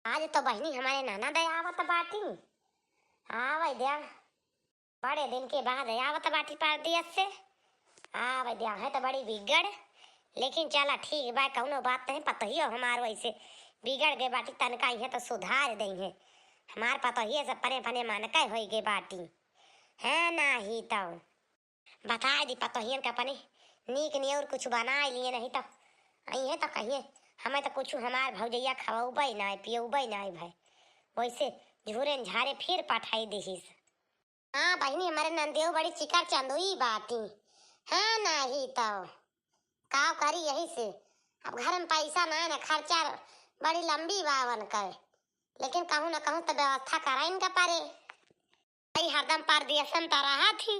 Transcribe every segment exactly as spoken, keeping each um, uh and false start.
आज तो बहिनी हमरे ननद आवत बाटी। आवै द्या, बड़े दिन के बाद आवत बाटी परदेस से। आवै द्या, है तो बड़ी बिगड़, लेकिन चला ठीक बा, कउनो बात नहीं। पतोहियो हमार वैसे बिगड़ गए बाटी, तनका इहे तो सुधार दइहे। हमार पतोहिए से पने पने मन के होई गए बाटी, है नाही तो। बताइ दी पतोहियन का अपने नीक नियर कुछ बनाइ लिए, नहीं तो अइहे तो कहिए, हमें तो कुछ हमार भौजैया खवउबै नाय, पियउबै नाय भय। वैसे झूरे न झारे फिर पठाई दिहिस। हाँ बहिनी, हमरे ननदेउ बड़ी चिकर चंदुई बाटी। हाँ नाही तो का करी यही से। अब घर में पैसा नाय न, खर्चा बड़ी लंबी बा उनकर, लेकिन कहूँ न कहूँ तो व्यवस्था कराइन का परे। भाई हरदम परदेसन त रहत ही,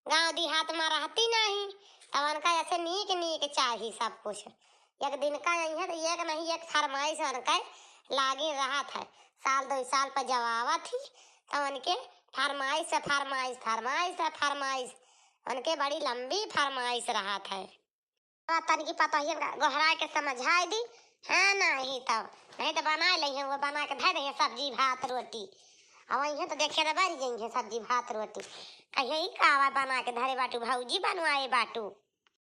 गाँव देहात मा रहती नाही, तब उनका ऐसे नीक नीक चाही सब कुछ। एक दिन का अइहे तो एक नहीं एक फरमाइश उनके लागी रहत है। साल दो साल पर जब आवत ही तो उनके फरमाइश से फरमाइश, फरमाइश से फरमाइश, उनके बड़ी लंबी फरमाइश रहत है। अब तनिकी पतोहियन का गोहराइ के समझाइ दी, हाँ नाही तब, नहीं तो बनाइ लइहे, वो बनाइ के धइ दइहे सब्जी भात रोटी। अब अइहे तो देखे तो बरि जइहे सब्जी भात रोटी, कहिए ई का आवा बनाइ के धरे बाटू भौजी, बनवाए बाटू।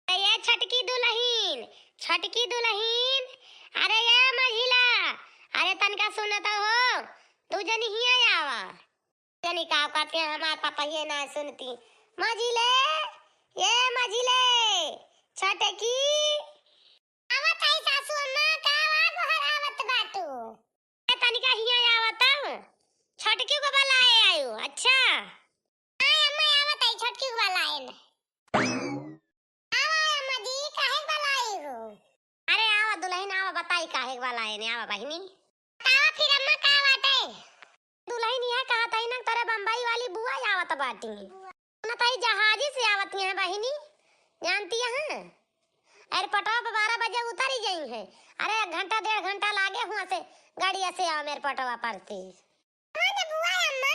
अरे ये छोटकी दुलहिन, छोटकी दुलहिन, अरे ये मझिला, अरे तनिका सुनत हो, तू जनी हिया आवा। जनी का करते हैं, हमार पतोहिए ना सुनती। मझिले, ये मझिले, छोटकी। आवत है सासू अम्मा, का वा गोहरावत बाटू? ए, तनिका हिया आवत हूँ। छोटकी को बुलाए आयु, अच्छा। हाँ अम्मा, आवत है, छोटकी को बुलाए न। आवा अम्मा जी, काहे बुलाई हो? अरे आवा दुलहिन, आवा, बताई काहे बुलाए ने, आवा बहिनी। बतावा फिर अम्मा, का बाटे? दुलहिन यह कहत है ना, तोरे बम्बई वाली बुआ आवत बाटी। ना तो ई जहाजी से आवत हैं बहिनी, जानती हैं? एयरपोर्टवा पर बारह बजे उतरी जइहे। अरे एक घंटा डेढ़ घंटा लागे हुआ से गाड़िया से आवा एयरपोर्टवा पर से। कौन बुआ अम्मा?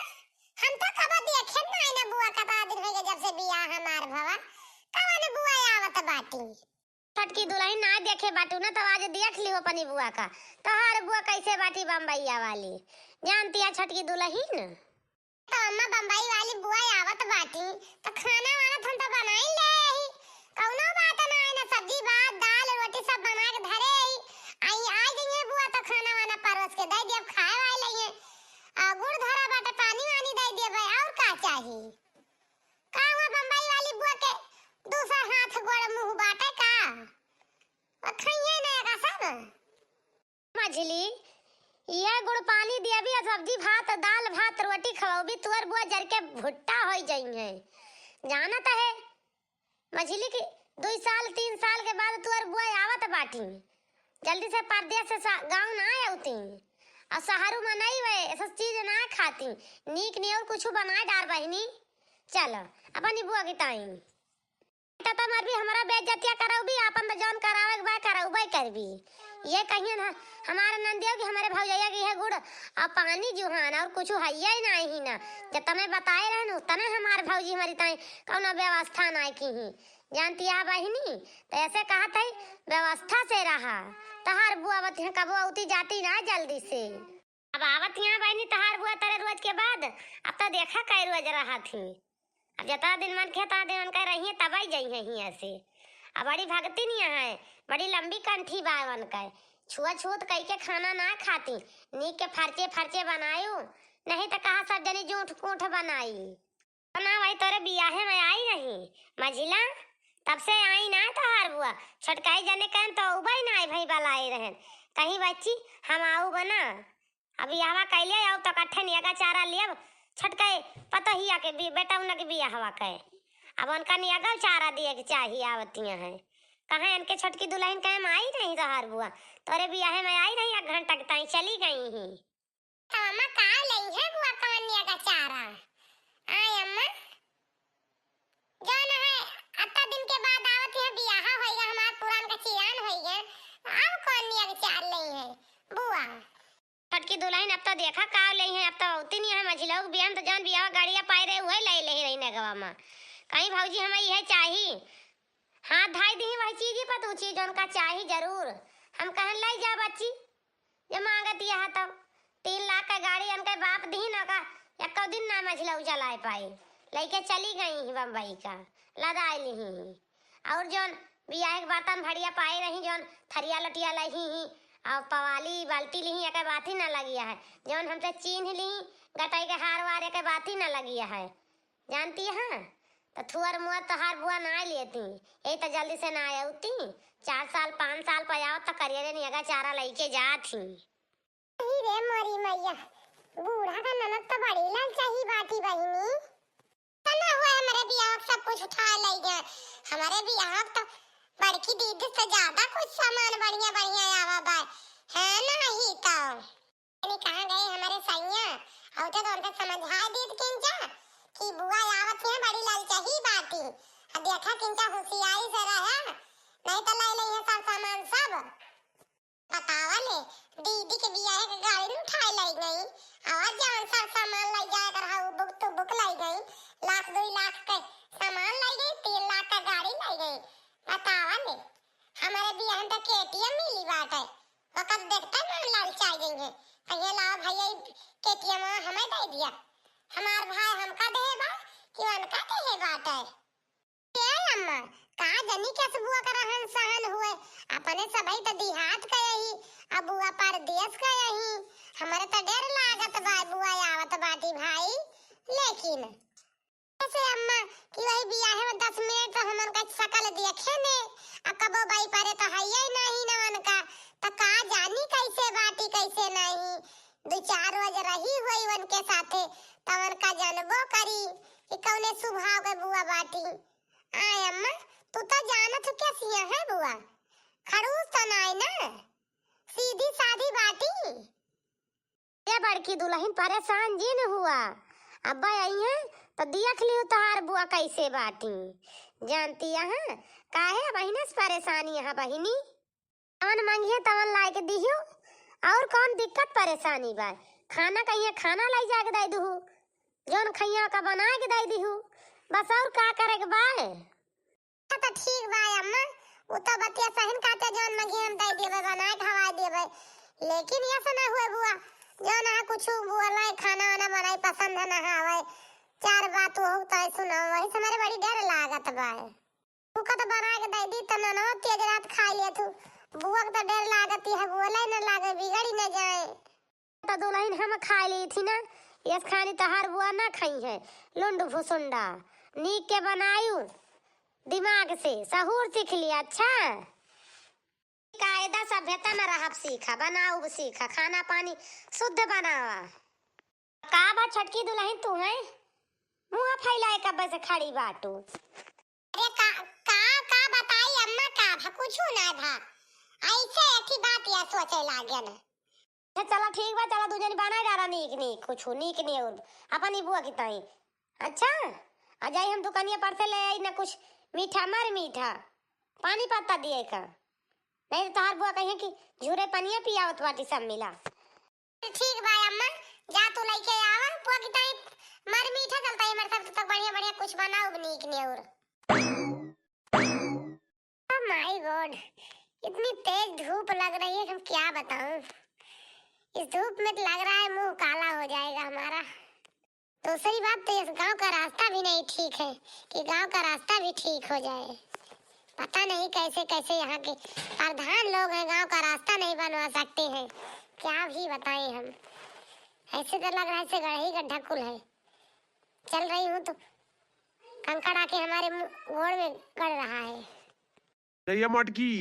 हम तो कबो देखे नाई ना बुआ, कता दिन होइगे जब से बियाह हमार भवा। कौन बुआ आवत बाटी? छोटकी दुलहिन ना देखे बाटू ना, तब आज देख लिहो अपनी बुआ का। तोहार बुआ कैसे बाटी बम्बईया वाली, जानती है छोटकी दुलहिन? तो अम्मा बम्बई वाली बुआ आवत बाटी, तो खाना वाना तो हम तो बनाई ले ही। कौनो बात ना है ना, सब्जी भात दाल रोटी सब बना के धरे ही। आई, आई जइहे बुआ तो खाना वाना परोस के दे दियब, खाए वाए लइहे। आ गुड़ धरा बाटे, पानी वानी दे दियब, और का चाही? का हुआ बम्बई वाली बुआ के दूसर हाथ गोड़ मुँह बाटे का? वो खइहे ना का सब? मझली, यह गुड़ पानी दियबी और सब्जी भात, दाल भात, रोटी खवउबी, तुअर बुआ जर के भुट्टा होइ जइहे। जानत है मझली कि दुई साल तीन साल के बाद तुअर बुआ आवत बाटी, जल्दी से परदेस से सा-, गाँव ना आवती, और सहरु मनई वे ऐसा चीज ना खाती, नीक नियर कुछ बनाए डार बहिनी। चलो अपनी बुआ की ताई। बेटा, तम अरबी हमरा बेइज्जतिया करउबी, आपन तो जौन करावे के बा, करउबे करबी। ये कहियन ह-, हमारे नंदियो कि हमरे भौजैया की है गुड़ और पानी जुहान, और कुछ हइये ही नाही ना। जब तने बताए रहन, उतने हमारे भौजी हमारी ताई कौनो व्यवस्था नाही की ही। जानती है बहिनी, तो ऐसे कहत है, व्यवस्था से रहा। तहार बुआ बतिया कबो अउती जाती ना जल्दी से। अब आवत यहाँ बहिनी तहार बुआ तरे रोज के बाद, अब तो देखा कै रोज रहत ही। अब जतना दिन मन के तना दिन उनका रहिए तब ही जइहे हियाँ से। अब बड़ी भगती नहीं है, बड़ी लंबी कंठी बा उनका। छुआछूत कई के खाना ना खाती, नीक के फरचे फरचे बनायू, नहीं तो कहा सब जनी जूठ कूठ बनाई। ना वही तोरे बियाहे में आई रही मझिला, तब से आई ना तोहार बुआ। छोटकाई जने कहन तो उबई ना आई भाई बलाए रहन, कहीं बच्ची हम आऊ बना। अब बियाहवा कैले आऊ तो कट्ठे नियगा चारा लियब, छोटकाई पतोहिया के बी-, बेटा उन्ना के बियाहवा के। अब उनका नियगा चारा दिए के चाहिए आवतिया है। कहाँ इनके छोटकी दुलहिन कहे में आई रही तोहार बुआ, तोरे बियाहे में आई रही, एक घंटा के ताई चली गई ही। तो अम्मा का लइहे बुआ कवनिया का चारा? आय अम्मा, जौन है, अत्ता दिन के बाद आवत है, बियाह होइगा, हमार पुरान का चिरान होइगा, अब कौन निया के चार लइहे बुआ? छोटकी दुलहिन अब तो देखा का लइहे, अब तो अउती नहीं है, मझिलऊ के बियाह में तो जौन बियाह गाड़िया पाए रहे, उहे लइ ले रही नगवा मा। कहीं भौजी हमें यह चाही, हाथ धाई दी वही चीज ही पर तू चीज उनका चाही जरूर। हम कहन लाई जा बच्ची, ये मांगत यह तो तीन लाख का गाड़ी अनके बाप दीन, ओका एक्को दिन ना मझिलऊ चलाए पाई, लइके चली गई ही बम्बई का, लदाई लिही ही। और जौन बियाहे के बर्तन भड़िया पाए रही, जौन थरिया लटिया लही ही, और पवाली बाल्टी लिही, एके बात ही ना लगिया है। जौन हमसे चीन्ह ली, गटई के हार वार, एके बात ही ना लगिया है। जानती है, तो थुअर मुअर तोहार बुआ ना लेती, यही तो जल्दी से ना आउती। चार साल, पाँच साल पर आओ तो करियरे नियगा चारा लइके जात ही। अही रे मोरी मैया, बूढ़ा का ननद तो बड़ी लालचाही बाटी बहिनी। तना हुआ हमरे बियाह के सब कुछ उठा लइ गए। हमरे बियाह के तो बड़की दीदी से ज्यादा कुछ सामान बढ़िया बढ़िया आवा बा, है ना ही तो। अरे कहाँ गए हमरे सैया? अउते तो उनके समझाए दीत किंचा कि बुआ आवत है, बड़ी लालचाही बाटी। अब देखा किंचा होशियारी से रहा, नहीं तो ले ले ये सब सामान सब। बतावा ले, दीदी के बियाहे के गाड़ी न उठाए लइ गई, और जवन सब सामान लइ जाए कर हा, उ बुक तो बुक लइ गई, लाख दुई लाख के सामान लइ गई, तीन लाख का गाड़ी लइ गई। बतावा ले, हमरे बियाह में तो केटीएम मिली बाटे, ओकर देखते ना लालचा गई है, कहिए लाओ भैया ई केटीएम हमें दे दिया, हमार भाई हमका दे बा कि उनका दे बाटे। ए अम्मा, का जनी कैसे बुआ का रहन सहन हुए, अपने सबही तो दिहात का यही, अब बुआ परदेस का यही, हमरे तो डर लागत बा बुआ आवत बाटी भाई। लेकिन कैसे अम्मा कि वही बियाहे में दस मिनट तो हमन का शकल देखे ने, आ कबो बाई परे तो हइये नहीं न उनका, तो का जानी कैसे बाटी कैसे नहीं। दो चार रोज रही हुई उनके साथे, तो उनका जानबो करी कि कौने स्वभाव के बुआ बाटी। आय अम्मा, तू तो जानत हो कैसी है बुआ, खड़ूस तो नाय ना, सीधी साधी बाटी। ए बड़की दुलहिन, परेशान जिन हुआ, अब्बा अइहें तो देख लिहु तोहार बुआ कैसे बाटी। जानती अहा काहे बहिने से परेशानी अहा बहिनी? जवन मंगिहे तवन लाइके दिहु, और कौन दिक्कत परेशानी बा? खाना कहिए खाना लाई जाके दे दुहु, जौन खइया का बनाए के दे दिहु, बस और का करे के बा? तो ठीक बा अम्मा, उ तो बतिया सहिन कहते जौन मंगिहे हम दे देबे, बनाए खवाए देबे, लेकिन ये से ना हुए बुआ, जौन अहा कुछ बोले खाना वाना बनाई पसंद है ना आवे, चार बात हो तो सुनाओ, वही से हमरे बड़ी डर लागत बा। तू का तो बना के दे दी, त ननवा तेज रात खा ले तू। बुआ के तो डर लागत है, बोले न लागे, बिगड़ी न जाए। तो दुलहिन हम खा ली थी ना, यस खानी तोहार बुआ ना खाई है, लुंड फुसुंडा। नीक के बनायु, दिमाग से, सहूर सीख लिया, अच्छा? कायदा सभ्यता में रहब सीखा, बनाउब सीखा, खाना पानी शुद्ध बनावा। का बा छोटकी दुलहिन तू है? मुँह फैलाए कब्बे से खड़ी बाटू। अरे का, का, का बताई अम्मा, का भा, कुछु ना भा। ऐसे एक ही बात या सोचे लागे न। अच्छा चला ठीक बा, चला दू जनी बनाए डारा नीक नीक, कुछु नीक नीक और अपन ई बुआ की ताई। अच्छा, आ जाई हम दुकानिया पर से ले आई ना कुछ मीठा, मर मीठा, पानी पत्ता दिए का। नहीं तो तोहार बुआ कहिए कि झूरे पनिया पियावत बाटी सब मिला। ठीक बा अम्मा, जा तू लइके आवा, बुआ की ताई मर मीठा चलता है, मर सब तक बढ़िया बढ़िया कुछ बनाउब नीक नेउर। Oh my God, इतनी तेज धूप लग रही है कि हम क्या बताऊं। इस धूप में तो लग रहा है मुंह काला हो जाएगा हमारा। दूसरी बात तो इस गांव का रास्ता भी नहीं ठीक है कि गांव का रास्ता भी ठीक हो जाए। पता नहीं कैसे कैसे यहाँ के प्रधान लोग हैं, गांव का रास्ता नहीं बनवा सकते हैं, क्या भी बताएं हम। ऐसे तो लग रहा है जैसे गढ़ ही गड्ढा कुल है। चल रही हूँ तो कंकड़ आके हमारे मुंह, गोड़ में गड़ रहा है। अरे ये मटकी,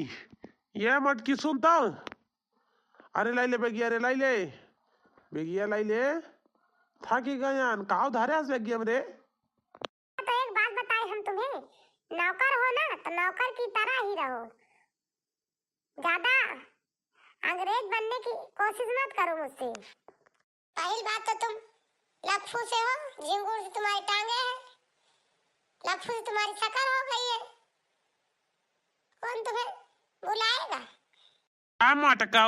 ये मटकी सुन तो। अरे लाई ले बेगिया, अरे लाई ले। बेगिया लाई ले। थाकी गयान, काव धारे हस बेगिया में रे? तो एक बात बताए हम तुम्हें, नौकर हो ना तो नौकर की तरह ही रहो, ज्यादा अंग्रेज बनने की कोशिश मत करो मुझसे। पहली बात तो तुम लफू से हो, झिंगुर से तुम्हारी टांगे हैं, लफू से तुम्हारी शकल हो गई है, कौन तुम्हें बुलाएगा? आ मटका,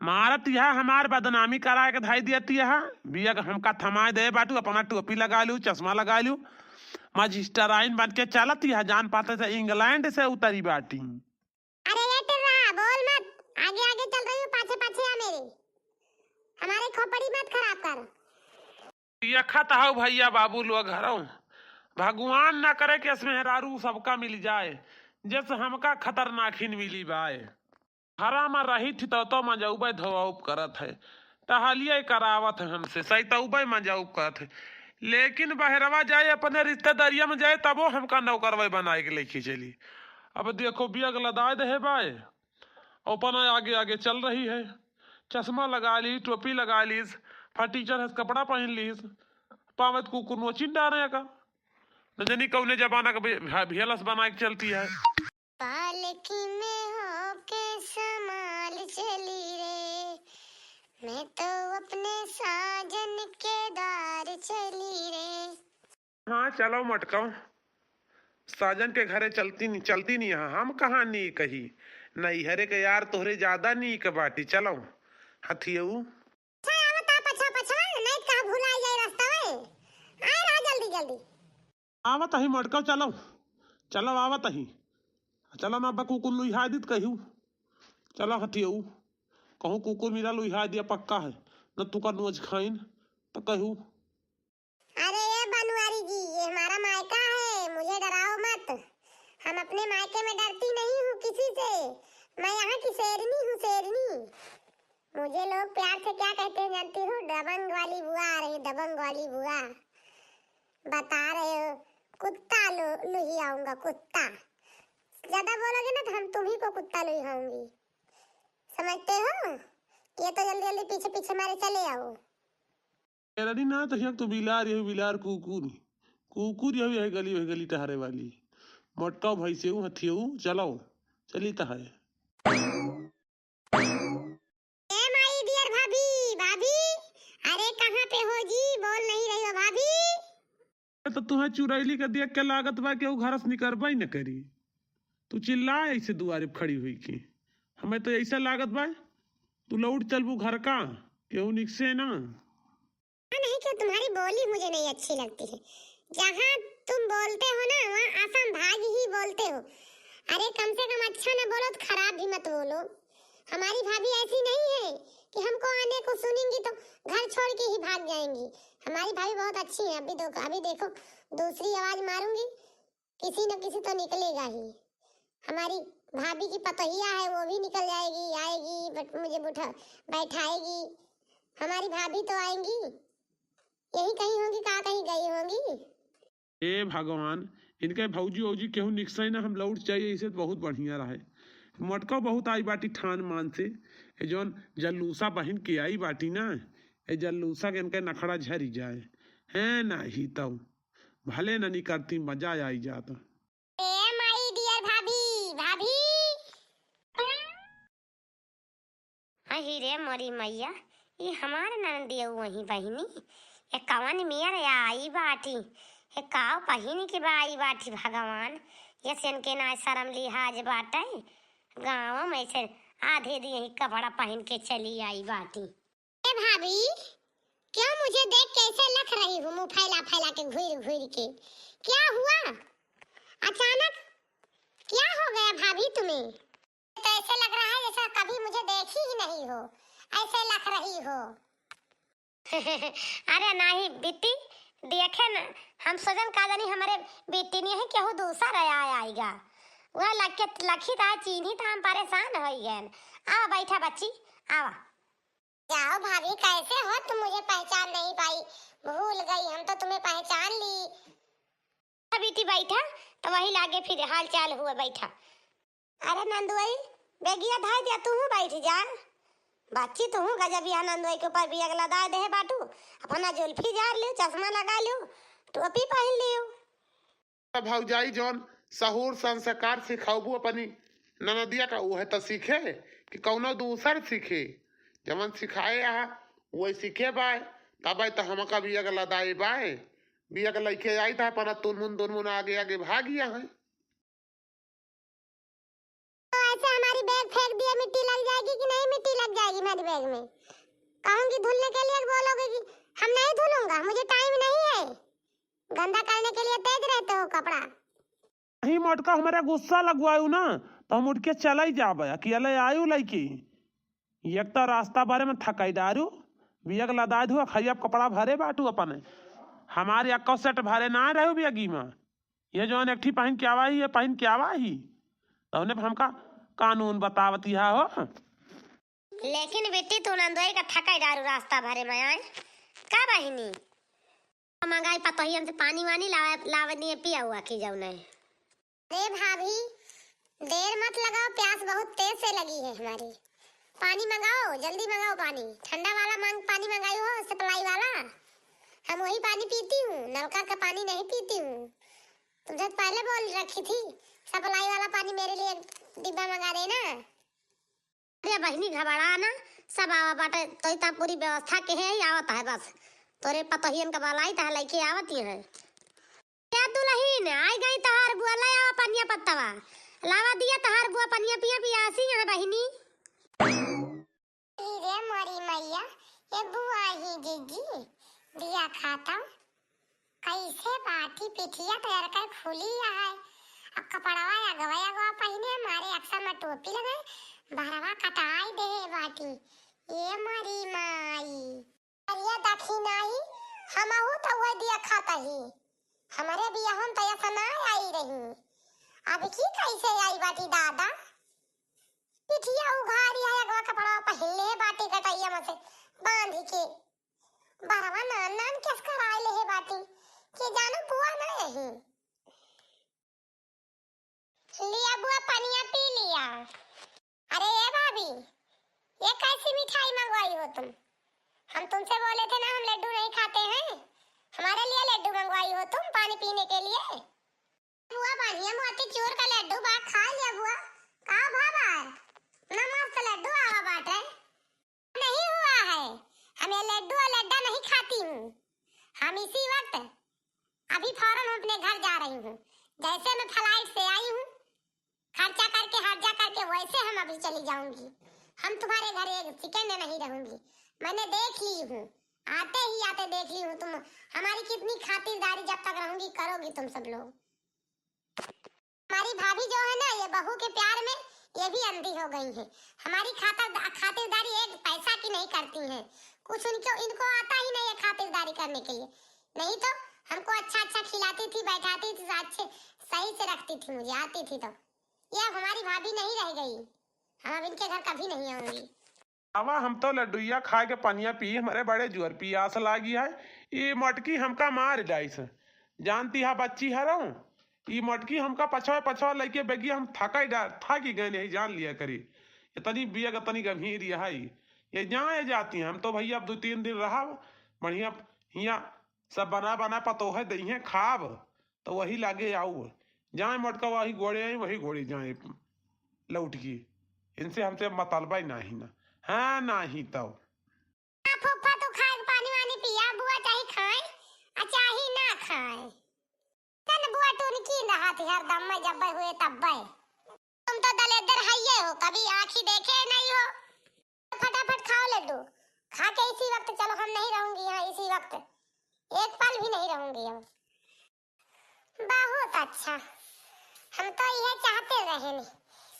मारत यह हमार बदनामी कराए के धाई दियत यह, बिया के हमका थमाए दे बाटू, अपना टोपी लगा लू, चश्मा लगा लू, मजिस्टराइन बन के चलत यह, जान पाते से इंग्लैंड से उतरी बाटी। अरे ये टिर्रा, बोल मत, आगे आगे चल रही हूँ, पाछे पाछे आ मेरे। खोपड़ी मत खराब कर। यखत हौ भैया बाबू लोग हरौ। भगवान न करे कि अस मेहरारू सबका मिल जाए, जस हमका खतरनाकिन मिली बाए। घरा में रही थी तो, तो मजौबे धोउब करत है, टहलिए करावत है हमसे, सैतौबे मजौब करत है। लेकिन बहरवा जाए अपने रिश्तेदारिया में जाए, तबो हमका नौकरवे बनाए के लेके चली। अब देखो बियग लदाए दे है बाए, अपना आगे आगे चल रही है। चश्मा लगा ली, टोपी लगा लीस, फटीचर है कपड़ा पहन लीस, पावत कुकुर नोचिन डारे का। न जानी कौने जमाना का भे-, भे-, भेलस बनाए के चलती है। पालकी में होके समाल चली रे, मैं तो अपने साजन के द्वार चली रे। हाँ, चलो मटकौ, साजन के घरे चलती नी, चलती नी। हाँ, हम कहाँ नी कही, नैहरे के यार तोहरे ज्यादा नीक बाटी। चलो हथियऊ। अच्छा, आवत आ पछा पछा, नहीं कहा भुलाई जाए रास्ता में। आए रहा जल्दी जल्दी। आवत ही मटकौ, चलो, चलो आवत ही। चलो ना बकू कुल्लू इहा दित कहू। चलो हथियऊ, कहूँ कुकुर मेरा लुइहा दिया पक्का है, न तुका नोच खाइन तो कहू। अरे ये बनवारी जी, ये हमारा मायका है, मुझे डराओ मत। हम अपने मायके में डरती नहीं हूँ किसी से। मैं यहाँ की शेरनी हूँ, शेरनी। मुझे लोग प्यार से क्या कहते हैं जानती हो? दबंग वाली बुआ आ रही, दबंग वाली बुआ। बता रहे हो, कुत्ता लु-, लुहियाऊंगा, कुत्ता। ज्यादा बोलोगे ना तो हम तुम्ही को कुत्ता लुहियाऊंगी, समझते हो? ये तो जल्दी जल्दी पीछे पीछे मारे चले आओ। एरनी ना तो हियक तो बिलार यही बिलार कुकुर, कुकुर यही है गली वही गली टहरे वाली। मटकौ भैंसेऊ हथियऊ चलो, चली तहाए। ए माई डियर भाभी, भाभी, अरे कहाँ पे हो जी? बोल नहीं रही हो भाभी। तो तुहे चुरैली के देख के लागत बा कि ऊ घर से निकरबे न करी। तू चिल्ला ऐसे दुआरे पे खड़ी हुई के। हमें तो ऐसा लागत बा तू लौट चलबू घर का, केहू निकसे ना। नहीं, क्यों तुम्हारी बोली मुझे नहीं अच्छी लगती है। जहाँ तुम बोलते हो ना, वहाँ असंभाग ही बोलते हो। अरे, कम से कम अच्छा ना बोलो तो खराब भी मत बोलो। हमारी भाभी ऐसी नहीं है कि हमको आने को सुनेंगी तो घर छोड़ के ही भाग जाएंगी। हमारी भाभी बहुत अच्छी है। अभी दो-, अभी देखो, दूसरी आवाज मारूंगी, किसी न किसी तो निकलेगा ही। हमारी भाभी की पतोहिया है, वो भी निकल जाएगी, आएगी, but मुझे बुठा-, बैठाएगी। हमारी भाभी तो आएंगी, यही कहीं होंगी, कहाँ कहीं गई होंगी। ए भगवान, इनके भौजी औजी केहू निकसै ना, हम लौट जाई, ऐसे तो बहुत बढ़िया रहे। मटकौ बहुत आई बाटी ठान मान से, ए जौन जल्लूसा बहिन के आई बाटी ना, ए जल्लूसा के इनके नखड़ा झरी जाए, हैं ना ही तौ। भले न निकरती, मजा आई जात। ए माई डियर भाभी, भाभी। अही रे मोरी मैया, ई हमार ननदियऊ वही बहिनी, ए कवन मेर आई बाटी, ए काव पहिन के बा आई बाटी भगवान, ये सेन के ना शरम लिहाज बाटे, गाँव में से आधे दिए ही कपड़ा पहिन के चली आई बाटी। ए भाभी, क्यों मुझे देख के ऐसे लख रही हो, मुंह फैला फैला के, घूर घूर के? क्या हुआ अचानक? क्या हो गया भाभी तुम्हें? तो ऐसे लग रहा है जैसे कभी मुझे देखी ही नहीं हो, ऐसे लख रही हो। अरे नहीं बिट्टी, देखे न, हम सोचन का जानी हमरे बिट्टी नहीं है, केहू दूसर आया आएगा। वह लख के, लखी ता चीन्ही ता हम परेशान हो गए। आवा बैठा बच्ची, आवा। जाओ भाभी, कैसे हो तुम? मुझे पहचान नहीं पाई, भूल गई, हम तो तुम्हें पहचान ली। बेटी बैठा, तो वही लागे फिर हाल चाल हुआ बैठा। अरे नंदुआई, बेगिया धाय दिया, तू बैठ जा। बच्ची तू गजब यहाँ नंदुआई के ऊपर बियग लदाए दे बाटू, अपना जुल्फी झार लियो, चश्मा लगा लियो, टोपी पहन लियो। त भौजाई जौन सहूर संस्कार सिखौबू अपनी ननदिया का, उहे त सीखे कि कौनो दूसर सीखे। जवन सिखाए आहा, उहे सीखे बाय। तबे त हमका बियग लदाए बाय। बियग लइके आई त अपना तुनमुन दुनमुन आगे आगे भागिया है। तो ऐसे हमारी बैग फेंक दिए, मिट्टी लग जाएगी कि नहीं, मिट्टी लग जाएगी मेरी बैग में। कहूँगी धुलने के लिए, बोलोगे कि हम नहीं धुलूंगा, मुझे टाइम नहीं है। गंदा करने के लिए तेज रहते हो कपड़ा। नहीं मटका, हमारा गुस्सा लगवायु ना, तो हम उठ के चले जाबे, अकेले आयु लइके। एक तो रास्ता भरे में थकाई डारू, बियग लदाय धुआ, खैया कपड़ा भरे बाटू अपने। हमारे अक्को सेट भरे ना रहू बियगी में। ये जौन एक ठी पहिन के आवा ही, ये पहिन के आवा ही। तौने पे हमका कानून बतावती हा हो। लेकिन बेटी, तू नंदोई का थकाई डारू रास्ता भरे में आए। का बहिनी? मंगाई पतोहियन से पानी वानी लावे, लावे दिए पिया हुआ की जाऊ नहीं। अरे भाभी, देर मत लगाओ, प्यास बहुत तेज से लगी है हमारी। पानी मंगाओ, जल्दी मंगाओ पानी। ठंडा वाला मांग, पानी मंगाई हो, सप्लाई वाला। हम वही पानी पीती हूँ, नलका का पानी नहीं पीती हूँ। तुमसे पहले बोल रखी थी, सप्लाई वाला पानी मेरे लिए एक डिब्बा मंगा देना। अरे बहिनी, घबरा ना, सब आवा बाटे, तो इतना पूरी व्यवस्था के है, आवत है बस। तोरे पतोहियन का बलाई तह लइके आवत ही है। ए दुलहिन, आई गई तहार बुआ, ले आवा पनिया पत्तवा। लावा दिया तहार बुआ पनिया पिया, पियासी यहाँ बहिनी। ई रे मोरी मैया, ये बुआ ही जिज्जी, दिया खाता। कैसे बाटी पिठिया तो यार कर खुली है। अब कपड़वा अगवा अगवा पहिने, मारे अक्सर में टोपी लगे, बहरवा कटाई दे बाटी। ये मोरी माई। अरे दखिनाई, हमहू तो वही दिया खाता ही। हमरे बियाहन तो ऐसा ना आई रही। अब की कैसे आई बाटी दादा? पिठिया उघारी है, अगवा कपड़ा पहले बाटी कटैया में से बांध के। बरवा नान नान केस कराए ले है बाटी। के जानो बुआ ना यही। लिया बुआ, पनिया पी लिया। अरे ए भाभी, ये कैसी मिठाई मंगवाई हो तुम? हम तुमसे बोले थे ना, हम लड्डू नहीं खाते हैं, हमारे लिए लड्डू मंगवाई हो तुम पानी पीने के लिए? बुआ, बढ़िया मोतीचूर का लड्डू बा, खा लिया बुआ। का भा बा? ना मस्त लड्डू आवा बाटे। नहीं हुआ है, हम ये लड्डू और लड्डा नहीं खाती हूँ। हम इसी वक्त, अभी फौरन अपने घर जा रही हूँ। जैसे मैं फ्लाइट से आई हूँ, खर्चा करके, हर्जा करके, वैसे हम अभी चली जाऊंगी। हम तुम्हारे घर एक सेकंड नहीं रहूंगी। मैंने देख ली हूँ, आते ही आते देख ली हूँ तुम हमारी कितनी खातिरदारी जब तक रहूंगी, करोगी तुम सब लोग। हमारी भाभी जो है ना, ये बहू के प्यार में ये भी अंधी हो गई है। हमारी खातर, खातिरदारी एक पैसा की नहीं करती हैं। कुछ उनको, इनको आता ही नहीं है खातिरदारी करने के लिए। नहीं तो हमको अच्छा अच्छा खिलाती थी, बैठाती थी, अच्छे सही से रखती थी मुझे, आती थी तो। ये अब हमारी भाभी नहीं रह गई, हम अब इनके घर कभी नहीं आऊंगी। आवा, हम तो लड्डुइया खाए के पनिया पी, हमरे बड़े जोर पियास लागी है। ई मटकी हमका मार डाइस। जानती हा बच्ची हरऊ, ई मटकी हमका पछवा पछवा लइके बेगिया हम थकाई डा-, थाकी गए नहीं, जान लिया करी। इतनी बियग, इतनी गंभीर है। ये जाए जाती हैं, हम तो भैया अब दो तीन दिन रहब, बढ़िया हियाँ सब बना बना पतोहे दइहें खाब, तो वही लागे आऊ। जाए मोटका वही गोड़े आई, वही गोड़े जाए लौट के। इनसे हमसे मतलबा ही नाही ना। हाँ, नाही तो। आ फूफा, तू खाए के पानी वानी पिया, बुआ चाहे खाए, आ चाहे ना खाए। तन बुआ टुनकी रहत हरदम में, जब्बे हुए तब्बे। तुम तो दलेदर हइये हो, कभी आँखी देखे नहीं हो। फटाफट खाओ लड्डू, खा के इसी वक्त चलो, हम नहीं रहूंगी यहाँ इसी वक्त, एक पल भी नहीं रहूंगी हम। बहुत अच्छा, हम तो यह चाहते रहे नहीं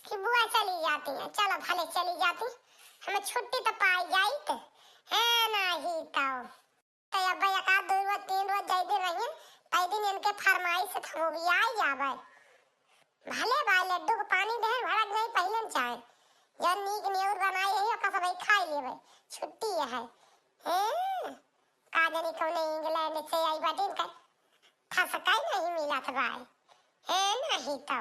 कि बुआ चली जाती है। चलो भले चली जाती, हमें छुट्टी तो पाई जाइत है, नहीं तो। तो अब एक आध दो रोज, तीन रोज जै दिन रहिए, तै दिन इनके फरमाइश से हम भी आ जाबे। भले भाई लड्डू को पानी दे, भड़क नहीं पहले चाहे, जब नीक नेउर बनाई है, ओका सब खाई लेबे, छुट्टी है। हैं? का जानी कौने इंग्लैंड से आई बाटिन का, फसकाई नहीं मिलत बाय। हैं, नहीं तो।